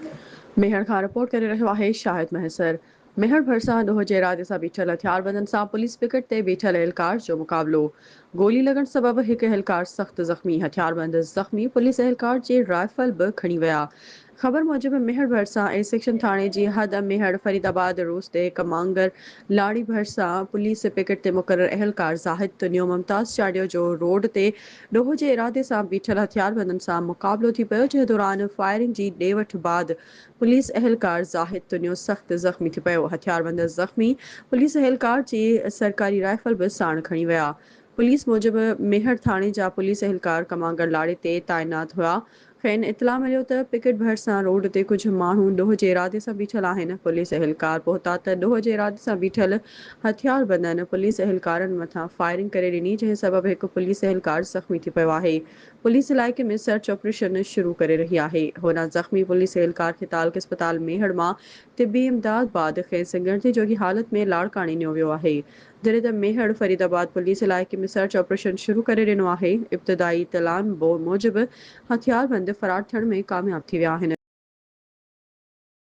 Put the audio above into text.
ميهڙ کان رپورٽ ڪري رهيو آهي شاهد مهيسر. ميهڙ ڀرسان ڏوهه جي ارادي سان بيٺل هٿياربندن سان پوليس پڪٽ تي بيٺل اهلڪار جو مقابلو، گولي لڳڻ سبب هڪ اهلڪار سخت زخمي، هٿياربند زخمي پوليس اهلڪار جي رائفل به کڻي ويا. خبر موجب ميهڙ ڀرسان اي سيڪشن ٿاڻي جي حد ميهڙ فريد آباد روس تي ڪمانگر لاڙي ڀرسان پوليس پڪٽ تي مقرر اهلڪار زاهد تنيو ممتاز چانڊيو جو روڊ تي ڏوهه جي ارادي سان بيٺل هٿياربندن سان مقابلو ٿي پيو، جنهن دوران فائرنگ جي ڏي وٺ بعد پوليس اهلڪار زاهد تنيو سخت زخمي ٿي پيو، هٿياربند زخمي پوليس اهلڪار جي سرڪاري رائفل به ساڻ کڻي ويا. پوليس موجب ميهڙ ٿاڻي جا پوليس اهلڪار ڪمانگر لاڙي تي تعينات هيا، کين اطلاع مليو ته پڪٽ ڀرسان روڊ تي ڪجهه ماڻهو ڏوهه جي ارادي سان بيٺل آهن، پوليس اهلڪار پهتا ته ڏوهه جي ارادي سان بيٺل هٿياربندن پوليس اهلڪارن مٿان فائرنگ ڪري ڏني، جنهن سبب هڪ پوليس اهلڪار زخمي ٿي پيو آهي، پوليس علائقي ۾ سرچ آپريشن شروع ڪري رهي آهي، هوڏانهن زخمي پوليس اهلڪار کي تعلقي اسپتال ميهڙ مان طبي امداد بعد کيس ڳڻتي جوڳي حالت ۾ لاڙڪاڻي نيو ويو آهي. جڏهن ته ميهڙ فريد آباد پوليس علائقي ۾ سرچ آپريشن شروع ڪري ڏنو آهي، ابتدائي اطلاعن موجب هٿياربند فرار ٿيڻ ۾ ڪامياب ٿي ويا آهن.